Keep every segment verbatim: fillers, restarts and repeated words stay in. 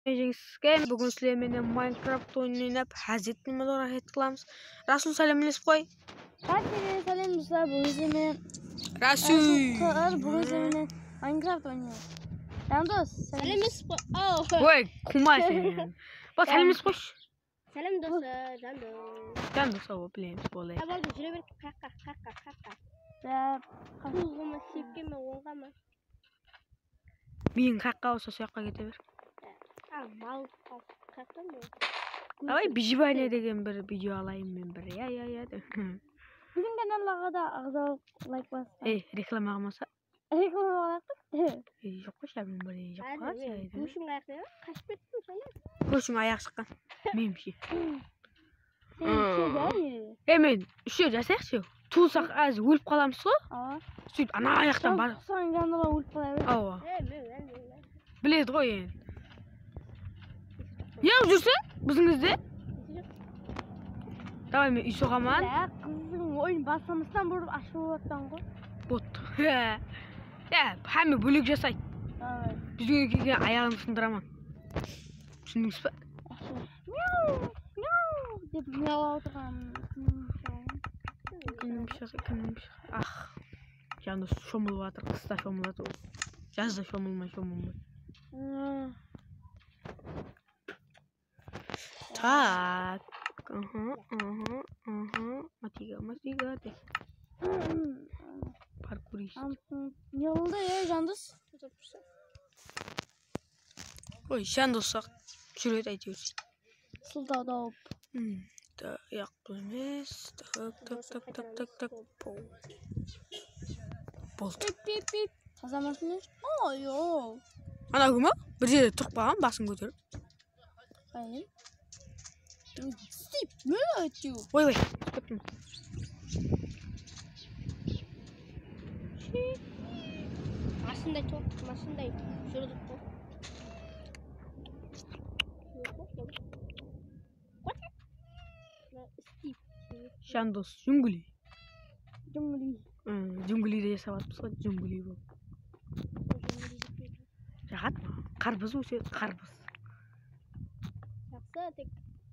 Jeńiske, búgin sizler menen Minecraft oyının oynap, házzet nimeler háreket qılamız. Rasul, sálemlesip qoy. Hámmege sálem, doslar, búgin sizler menen Rasul. Rasul Qır, búgin sizler menen Minecraft oynaymız. Jandos, sálem. Sálemlesip qoy. Aw. Oy, kuma sen. Bas, sálemlesip qoyshı. Sálem, doslar, Jandos. Jandos, awa, bilemiz, boldı. Ha, boldı, júre ber, qayaqqa, qayaqqa, qayaqqa. Ya, qayaqqa. Soǵıma, sepke me, ońǵa ma? Miyim qayaqqa bolsa, soyaqqa kete ber. A, mal, qayaqqa me? Davay, bijibane degen bir video alayın men bir, ya, ya, ya, dep. Biziń kanallarǵa da aǵzalıq, layk basıń. Ey, reklama qılmasa. Reklama qılayıq. Ey, joq qoy, shamin bir, ey, joq qoy. Góshim ayaq dep, qashıp kettim sonda. Góshim ayaq shıqqan. Menimshe. Sen ishedi, ey. Ey, men ishedi, jasayıqshı. Tuwılsaq, házir ólip qalamız ǵo. Awa. Sóytip, ana ayaqtan bar. Soń janıma ólip qala beredi. Awa. Ey, men, men, men, men. Biledi ǵoy endi. Ne qılıp júrseń biziń izde? Davay, men úy soǵaman. Ya, qızdıń oyın baslamastan burıp ashıp atırman ǵoy. Bot. Ya, hámme bólek jasaydı. Davay. Biziń úyge kelgen ayaǵın sındıraman. Túsindińiz ba? Myaw, myaw dep miyawlap otırǵan. Kimniń pıshaqı, kimniń pıshaqı? Ah. Jandos shomılıp atır, qısta shomılıp atır. Jazda shomılmay, shomılmay. Tak. Aha, aha, aha. Matiga, matiga de. Parkurist. Ne oldı ya, Jandos? Qoy, Jandos saq júredi áytewir. Sıltaw tawıp. Hmm, da, yaq, emes. Tak, tak, tak, tak, tak, tak. Pow. Boldı. Pip, pip, pip. Taza mashina. Oy, oy. Ana, kúma, bir jerde turıp qalǵan, basın kóterip. Aynen. Steve, ne aytıw? Oy, oy, kúttim. Mashinday tur, mashinday júrdik qo. Jandos, jungli. Jungli. Hı, junglide jasap atırmız ǵoy, jungli bolıp. Jaǵat, qarpız ósedi, qarpız. Jaqsı, tek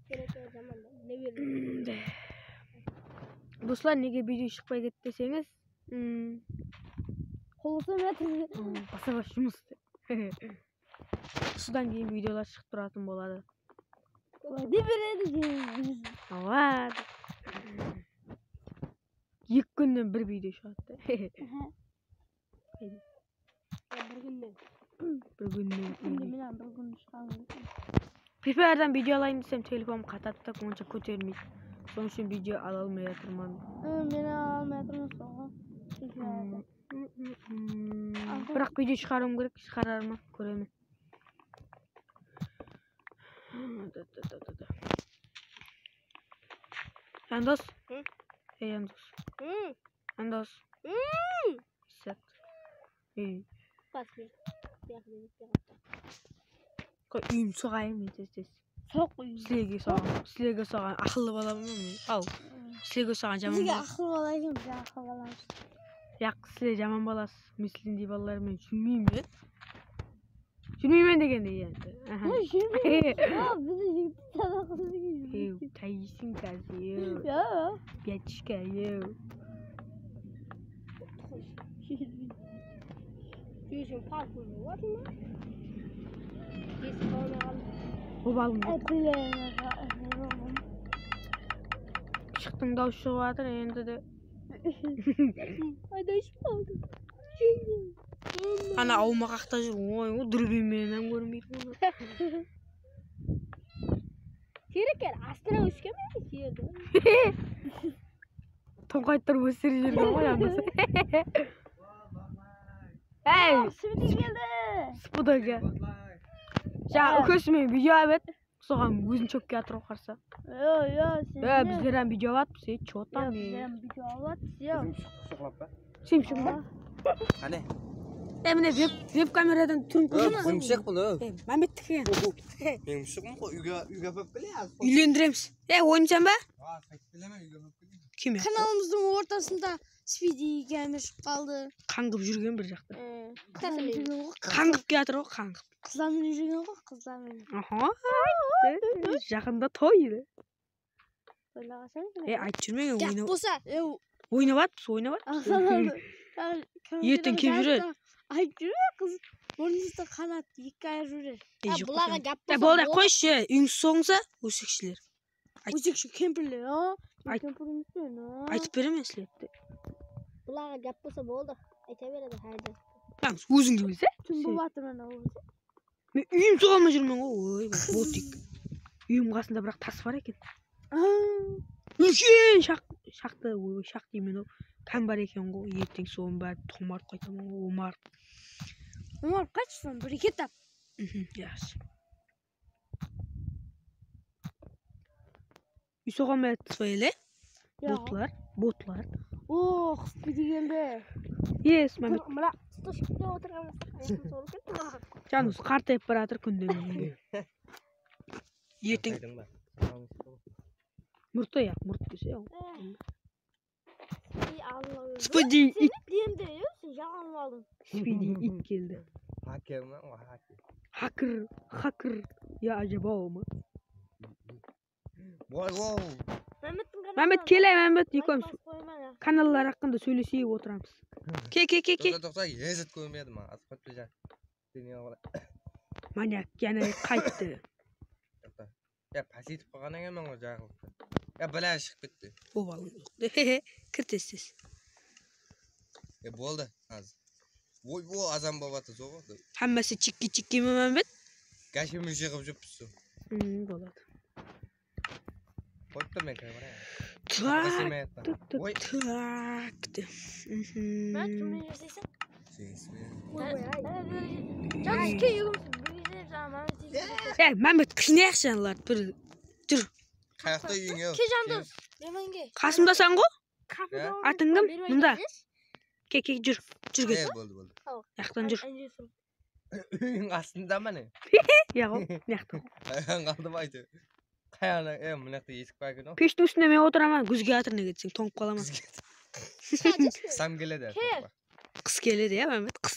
keregi jaman da. Ne berdi? Doslar, nege video shıqpay ketti deseńiz, hmm, qol uslap atır. Hmm, basa-bas jumıs. Usıdan keyin videolar shıǵıp turatın boladı. Wáde beredi. Awa. Eki kúnnen bir video shıǵadı. Aha. Bir kúnnen. Bir kúnnen. Kúnde men bir kún shıǵamın. Free Fire'dan video alayın desem, telefonım qatadı da, onsha kótermeydi. Sonıń ushın video ala almay atırman. Hı, men ala almay atırman soǵan. Free Fire'dan. Biraq video shıǵarıwım kerek, shıǵararman, kóremen. Jandos. Hı? Ey, Jandos. Hı? Jandos. Hı? Izzat. Ey. Basın. Qoy, úyim soǵayın men tez-tez. Soq úyim. Sizlerge soǵan, sizlerge soǵan aqıllı balaman men. Al. Sizlerge soǵan jaman bala. Bizge aqıllı bala eken, biz aqıllı balamız. Yaq, sizler jaman balasız. Men sizlerdey balalar menen júrmeymen. Júrmeymen degendey endi. Aha. Ya, júrmeymen. Ya, bizi jigit sadaqası degen júrmeydi. Ey, tayısın kazıyor. Ya. Biyatishka, yo. Júrsin, parkur bolatın ba? Esik almay qaldım. Bolıp aldım. Shıqtıń, dawıs shıǵıp atır endi de. Adashıp qaldım. Ana awmaq aqta júr, oy, o, durbin menen hám kórinbeydi onı. Terekker astıra ósken be jerdi? Tońqayıp turıp óstirip jibergen ǵoy, anası. Ey! Sıpıda keldi. Sıpıda kel. Jańa úkesi menen video alıp edi. Soǵan ózin shópke atır ǵoy qarsa. Yo, yo, sen. Bizler hám video alıp atırmız, ey, chё tam, ey. Bizler hám video alıp atırmız, yo. Ózim shıqlap pa? Sen shıqpa? Qáne? Ey, mine, veb, veb kameradan túrin kórsene. Meniń shıqpın, o. Ey, Mámbettiki. Meniń shıqpın ǵoy, úyge, úyge apap kele. Úylendiremiz. Ey, oynaysań ba? Qaytıp kelemen, úyge apap kele. Kim yaptı? Kanalımızdıń ortasında Spidi ekewimiz shıǵıp qaldı. Qangıp júrgen bir jaqta. Ee, qızlar menen júrgen ǵoy, qızlar. Qangıp kiyatır ǵoy, qangıp. Qızlar menen júrgen ǵoy, qızlar menen. Aha. Jaqında toy edi. Toylaǵa shıǵıń. E, aytıp júrmegen, gáp oyna-, bolsa, e, oynap atırmız, oynap atırmız. Erteń kim júrer? Aytıp júrme, qız. Murnıńızdı qanat eki ayırıp júrer. E, joq, bulaǵa gáp bolsa, boldı, qoyshı, úyińiz soǵınsa, ósekshiler. Ósekshi kempirler, a? Ayt. Kempir emes men, a. Aytıp beremen sizlerge. Bulaǵa gáp bolsa boldı. Ayta beredi hár jerde. Yalnız ózińdi bilse. Tún bolıp atır anaw. Men úyim soǵa almay júrmen ǵoy, oy, botik. Úyim qasında biraq tas bar eken. Aa. Úlken shaq, shaqtı, oy, shaq deymen ǵoy. Kán bar eken ǵoy, erteń soǵan bári tomarıp qaytaman ǵoy, omarıp. Omarıp qaytshı, sonı bir-eke tap. Mhm, yaqshı. Úy soǵa almay atırmız ba ele? Ya. Botlar, botlar. Oh, Spidi keldi. Yes, Mámet. Mına tutışıp otırǵan bolsa, ayaqın solıp ketip. Janus qartayıp baratır kúnden kúnge. Erteń. Murt oyaq, murt dese. Eh. Ey, Allah. Spidi it. Endi ya, sen jalan aldıń. Spidi it keldi. Haker ma? O haker. Haker, haker. Ya, ajaba ma? Vay, vay. Mámbettiń kanalı. Mámbet, kel, Mámbet, ekewimiz kanallar haqqında sóylesip otıramız. Ke, ke, ke, ke. Toqta, toqta, lezet kórmedim ha. Azıp ketpe ja. Seni al. Manyak, jáne qayttı. Toqta. Ya, páseytip qalǵan ekenmen ǵoy, jaǵılıptı. Ya, bilaj shıǵıp ketti. Obalıń joq. Kir tez-tez. Ya, boldı, házir. Oy, o, azan bolıp atır, soǵı. Hámmesi chikke-chikke me, Mámbet? Gashemiz jıǵıp júrmiz, sol. Hmm, boladı. Qoyıp tur, men kire barayın. Tak, tak, tak. Oy. Tak. Mhm. Mına kimmen jasaysań? Jenispenen. Oy, oy, ay. Janiske, ekewimiz birge jasaymız. E, Mámbet, qıynayıqshı analardı bir. Júr. Qayaqta úyiń, e? Ke, Jandos. Bermenge. Qasımdasań ǵo? Atıń kim? Mında. Ke, ke, júr. Júr, ket. E, boldı, boldı. Ayaqtan júr. Úyiń astında ma ne? Ya ǵo, mıyaqta. Ayaqtan qaldı ma, áytewir? Qayaǵına, e, mınaqta esik bar eken-aw. Peshtiń ústinde men otıraman, gúzge atır, nege deseń, tońıp qalaman. Qısam keledi, tońıp qal. Qıs keledi, ya, Mámbet, qıs.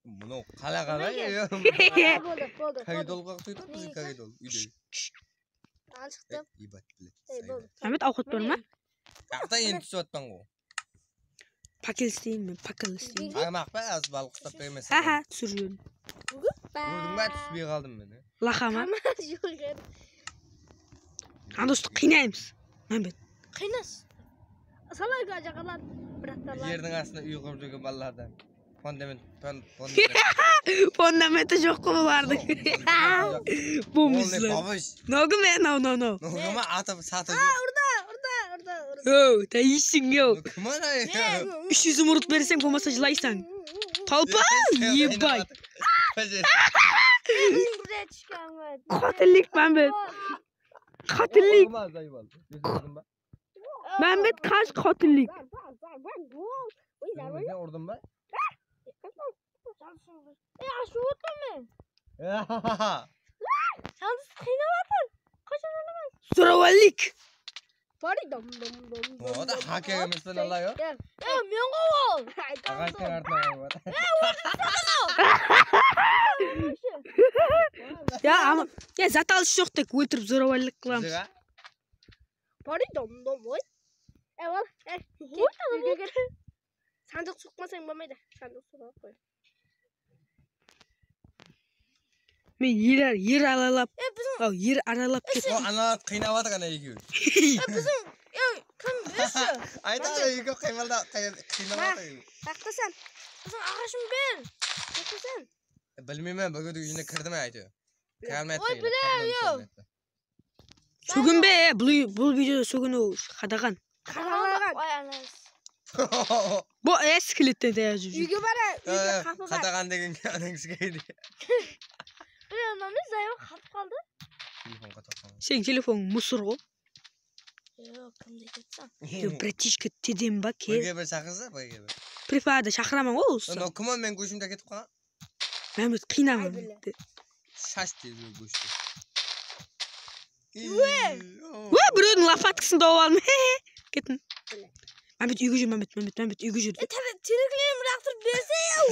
Mınaw qala qala, ya. Boldı, boldı, boldı. Koridorǵa uqsaydı, biziń koridor, úyde. Al, shıqtım. Ey, ebat, bilet. Ey, boldı. Mámbet, awqat bar ma? Aqta endi túsip atpan ǵo. Pakel isteyin men, pakel isteyin. Aymaq pa, az balıq uslap bermesen. Ha, ha, túsirip jiberin. Kórdiń ba, túspey qaldım men. Laqa ma? Tamam, joq edi. Andostı qıynaymız, Mámbet. Qıynas. Salar jaqalar, bratlar. Jerdiń astında úy qurıp júrgen balalardan. Fundament, fun-, fundament. Fundamenti joq ǵo bulardıń. Joq, fundamenti joq. Bomızlar. Nogi me, no, no, no. Nogi me, atı satı joq. Urdı, urdı, urdı, urdı. Yo, tayısıń, yo. Kim ana? Úsh júz zumrud berseń, bolmasa jılaysań. Talpa, ebay. Qátellik, Mámbet. Qátellik. Mámbet, qash, qátellik. Sen urdıń ba? Ey, ashıp otırman men. Janısın qıynap atır. Qashan alaman? Zoravallik. Pari dom dom dom dom. O da haker emes pe, Allah, ya? Ya, men ǵo ol. Aǵaштın artına qoyıp atır. Ya, ama, ya, zat alıs joq, tek óltirip zoravallik qılamız. Pari dom dom, oy. Ya, al, e, kel, kel, kel. Sandıq soqpasań bolmaydı. Sandıq soqıp qoy. Men er, er aralap, aw, er aralap kettim. O, analar qıynap atır ana ekewi. E, biziń, e, kim, bershi. Ayta, ekewi qıynalda, qıynap atır. Maqtasan. Biziń aǵashın ber. Maqtasan. Bilmeymen, bir kúnniń ishinde kirdim, áytewir. Kire almay atır. Oy, bile, yo. Sóginbe, e, bul, bul videoda sóginiw qadaǵan. Qadaǵan. Oy, anas. Bu, e, skeletten tayaq júr. Úyge bara, úyde qapı bar. Qadaǵan degen anań skeydi. Bile, mınaw ne, Zayıp qatıp qaldı. Telefon qatıp qaldı. Seniń telefonıń musor ǵo. Yoq, kimde ketsań? Yoq, bratishka, tedem ba, kel. Birge bir shaqırsa, birge bir. Pripada shaqıraman ǵo, usı. No, come on, men góshimde ketip qalǵan. Mámbet, qıynama. Ay, bile. Shash tez góshti. Ue! Ue, birewdiń lopatkasın tawıp aldım. Ketin. Mámbet, úyge júr, Mámbet, Mámbet, Mámbet, úyge júr. E, tabi, tereklerin bir aqtırıp berse, ya, o,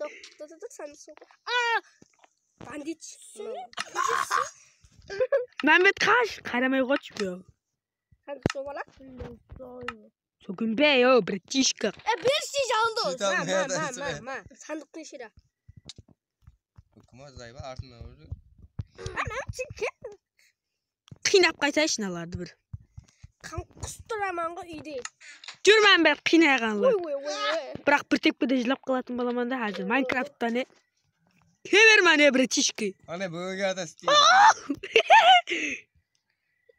soq, tur, tur, tur, sen soq. A! Bandit. Mámbet, qash, qaramay qoyshı, yo. Sen soq ala. Sókinbe, yo, bratishka. E, bershi, jandı. Sıytan, ma, ma, ma, ma, ma. Sandıqtıń ishine. Kim o, Zayba, artımnan urdı. Ana, kel. Qıynap qaytayshı mınalardı bir. Qan qustır amanǵa úyde. Júrmen bir qıynayǵanlar. Oy, oy, oy, oy. Biraq bir tepkide jılap qalatın bolaman da házir. Minecrafttan, e. Keberman, e, bratishki. Ana, bóge ata isteydi.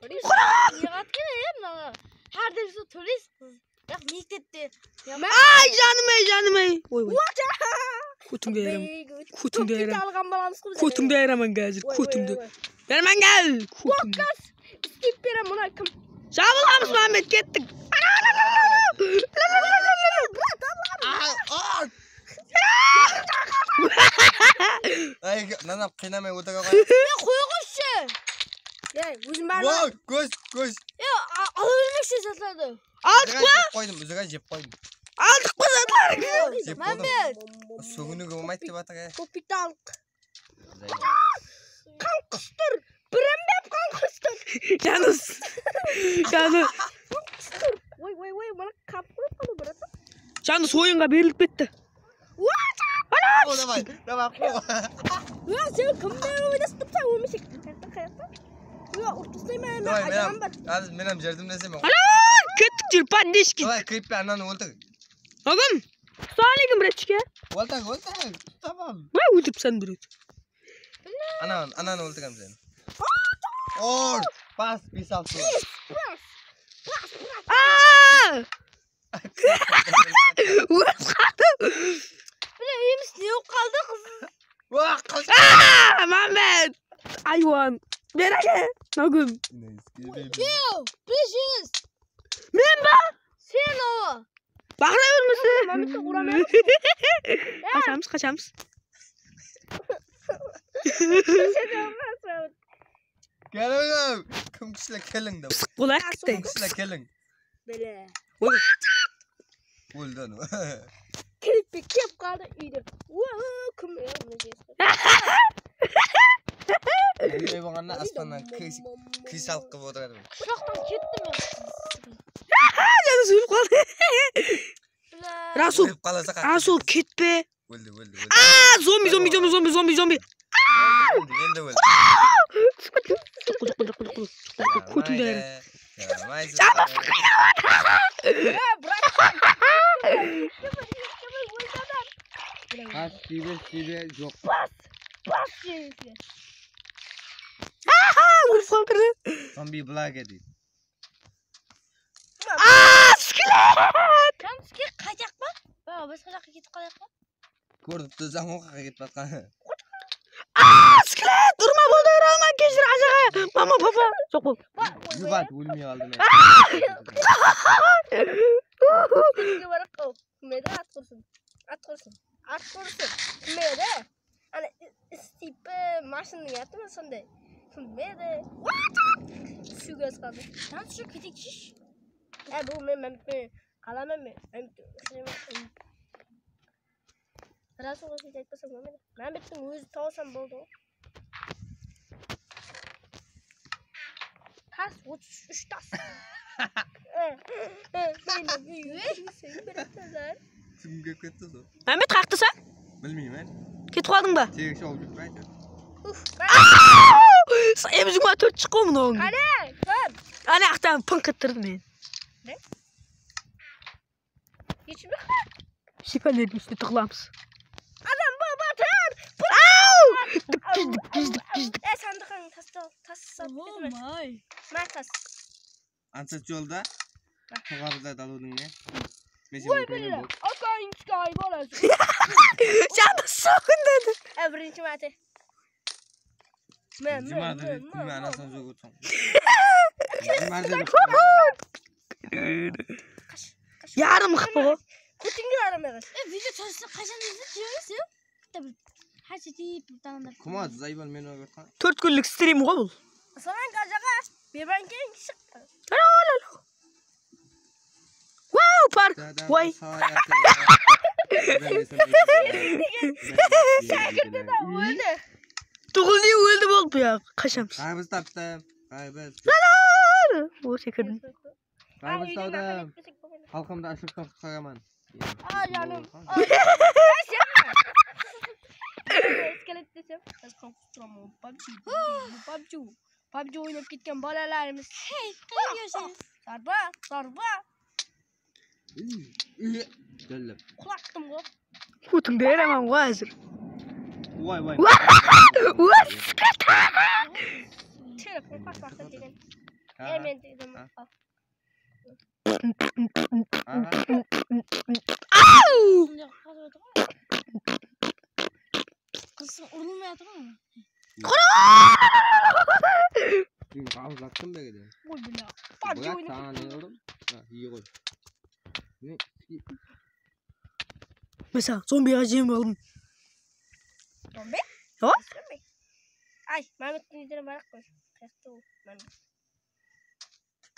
Neǵat kene, e, mınaǵa. Hár derse tóleysiz. Biraq mektepte. Ay, janım-ay, janım-ay. Oy, oy. Kótińdi ayıraman. Kótińdi ayıraman. Kótińdi ayıraman házir, kótińdi. Bermen kel. Kótińdi. Islep berem, mına kim? Jabılamız, Mámbet, kettik. Brat, al. Ay, mınadan qıynamay ótire qoy. Ya, qoya qoyshı. Ya, ózim barman. Wow, kóz, kóz. Ya, a-, ala bermekshi zatlardı. Aldıq pa? Jep qoydım, úzigay jep qoydım. Aldıq pa zatlarıńdı? Jep qoydım. Mámbet. Sóginiwge bolmaydı dep atır, e. Kopikti aldıq. Qan qustır. Birembep qan qustır. Janus. Janus. Oy, oy, oy, mana qap qoyıp qaldı, brat. Janus oyınǵa berilip ketti. O, davay, davay, qo. Ya, sen kimmen oynasıp tursań, ómeshek? Qayaqta, qayaqta? Ya, urıp taslayman, men ajam bar. Házir men hám járdemlesem. Ana, kettik, júr, poddeşki. Davay, kirip pe, ananı óltir. Agam, assalamu aleykum, bratishka. Óltir, óltir, tamam. Vay, óltiripsen, brat. Ananı, ananı óltirem seni. Or, bas, bes altı. Bas, bas, bas, bas. Aa! Óz qaldı. Mine, úyimiz ne bolıp qaldı, qız? Wah, qız. Aa, Mámbet! Aywan! Berege! Nogim! Yo, biz jeńiz! Men ba? Sen o! Baqıra bermesin! Mámbetti uramayıq. Qashamız, qashamız. Keliń, kim kúshli, keliń dep. Pısıq bolayıq, kittay. Kim kúshli, keliń. Bile. Oy. Óldi anaw. Kirip pe, kep qaldı úyde. Kim? Bunday bolǵanda aspannan kris-, kristal qılıp otıradı. Qushaqtan kettim men. Janı súyip qaldı. Rasul, Rasul, ketpe. Óldi, óldi, óldi. Aa, zombi, zombi, zombi, zombi, zombi, zombi. Óldi, endi óldi. Joq, joq, joq, joq, joq. Kótińdi ayıraman. Bas, siber, siber, joq. Bas, bas, siber. Aha, ólip qaldı. Zombi blage deydi. Aa, skelet! Tamam, skelet, qaytayıq pa? Ba, basqa jaqqa ketip qalayıq pa? Kórip tursań, o jaqqa ketip atqanın. Aa, skelet! Urma, boldı, urma, keshir, ajaǵa. Mama, papa. Joq, bol. Yubat, ólmey qaldı men. Skeletke baraq, o. Kim edi, at qursın. At qursın. At qursın. Kim edi? Ana, i-, istipi mashinanıń atı ma sonday? Kim edi? What? Túsiwge az qaldı. Tamam, shu ketek, shish. E, bul men, men, men qalaman men. Men, Rasulǵa sóyt aytpasam bolmaydı. Mámbettiń ózi tawsam boldı ǵoy. Tas, otız úsh tas. Kimge ketti sol? Mámbet, qayaqtasań? Bilmeymen. Ketip qaldıń ba? Tegis shawıp júr, ayta. M jigirma tórt shıqqı mınaw. Qáne, kóp. Ana, aqtan pıńq ettiridim men. Ne? Eshitpey. Shiypanerdiń ústine tıǵılamız. Adam ba-, batır! Au! Dikkiz, dikkiz, dikkiz, dikkiz. E, sandıqtan tas, tas salıp kettim. May. May tas. Ansat jolda. Toǵabızda dalıwdıń ne? Men sen óltirgen bol. Akayın sky balası. Janı soǵın dedi. E, birinshi márte. Men, men, men, men, men. Anasını jogotsań. Yarım qıpı ǵo. Kútinge qaramay qal. E, video tasla qashan izleysiz? Bitta bir háshet etip bir tańda. Kim o, Zayban, men oynatqan. Tórt kúnlik strim ǵo bul. Aslan, qajaǵa. Berban keń shıqtı. Wow, par. Oy. Sekirdi de óldi. Tugıldı óldi boldı ya. Qaşamız. Qaybız taptı. Qaybız. O sekirdi. Qaybız tawdı. Xalqımdı ashlıqtan qutqaraman. Aa, janım. Iskelet desem. Biz qorqıp turaman. PUBG, PUBG. PUBG oynap ketken balalarımız. Hey, qıyın. Zarba, zarba. Dálli. Qulaqtım ǵo. Kútiń beraman ǵo házir. Way, way. Telefon qasbaqta degen. Ey, men dedim. Qızım urılmay atır ǵoy. Aǵzın attıń ba edi? Oy, bla. PUBG oynap kettim. Bırak, saǵan ne qıldım? Ha, iye ǵoy. Mine, mine. Mine, zombiǵa jem aldım. Zombi? Awa. Ay, Mámettiń úyine baraq qoy. Qayaqta ol, Mámet?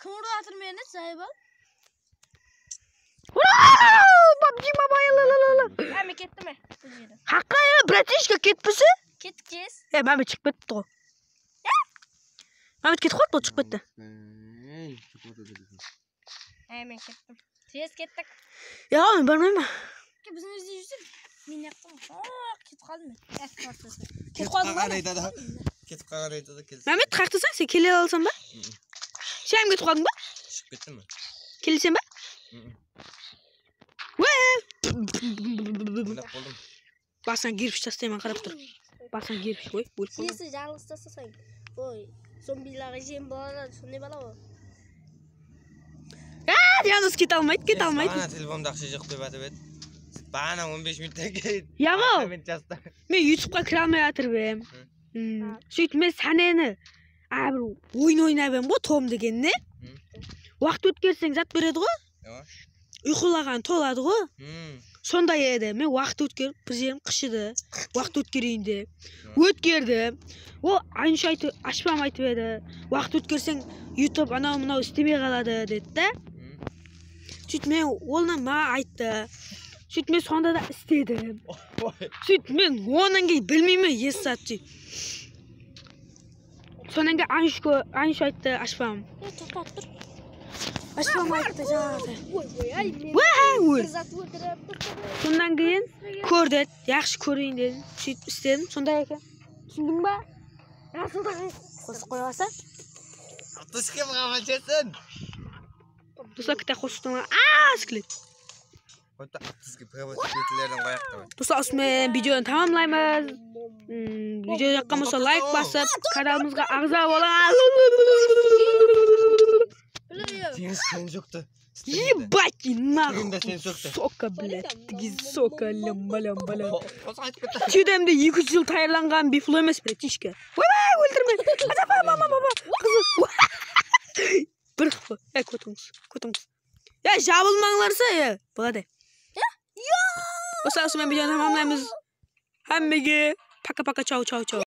Kim urıp atır meni, Zayıbal? Ura! PUBG Mobile, la, la, la, la. Mámet ketti me? Bul jerde. Haqqa ya, bratishka, ketpese? Kettik, tez. E, Mámet shıǵıp ketipti ǵoy. Mámet ketip qaldı, ol shıǵıp ketti. Ey, men kettim. Tez kettik. Ya, men barmayman. Ke, bizni izlep júrseń. Men yaqtım. Aa, ketip qaldım men. Ketip qaldım ba? Ketip qalǵan aytadı, kelsin. Mámet, qayaqtasań, sen kele alasań ba? Sen ketip qaldıń ba? Shıǵıp kettim men. Keleseń ba? Oynap boldım. Basına girpish tastayman, qarap tur. Basına girpish, oy, ólip qaldım. Kiyesi jańlıs taslasań. Oy, zombilarǵa jem boladı, sonday bala ol. Aa, Diana kete almaydı, kete almaydı. Baǵana telefonımda aqsha joq dep aytıp edi. Baǵana on bes minuttan keyin. Yaǵo. Men jazdı. Men YouTubeqa kire almay atırıp em. Sóytip men Sáneni, a, bir oyın oynap em ǵoy, Tom degen ne? Waqıt ótkerseń zat beredi ǵoy. Uyqılaǵan toladı ǵoy. Sonday edi. Men waqıt ótkerip, bir jerim qıshıdı. Waqıt ótkereyin dep. Ótkerdim. Ol Ansh aytıp, ashpam aytıp edi. Waqıt ótkerseń, YouTube anaw-mınaw islemey qaladı, dedi da. Sóytip men, ol maǵan ayttı. Sóytip men sonda da istedim. Sóytip men onnan keyin bilmeymen, es zat. Sonnan keyin Ansh kó-, Ansh ayttı, ashpam. E, toqtat tur. Ashpam ayttı jańaǵı. Oy, oy, ay, men bir zat óltirip. Sonnan keyin kór dedi, yaqshı kóreyin dedim. Sóytip istedim, sonday eken. Túsindiń ba? Qosıp qoyıp alsa. Attıske mıǵan balsasın. Doslar, kite qosıqtıń. Aa, skelet. Doslar, usı menen videonı tamamlaymız. Hmm, video jaqqan bolsa layk basıp, kanalımızǵa aǵza bolıń. Sen joqtı. Ебать, нахуй, сука, блядь, ты, сука, лям, балям, балям. Тюдемде eki júz jıl tayarlanǵan biflo emes, bratishka. Oy, oy, óltirme. Mama, mama, mama. Bir, e, kótińiz, kótińiz. Ya, jabılmańlarsa, ya, bıladay. Doslar, usı menen videonı tamamlaymız. Hámmege paka-paka, chau, chau, chau.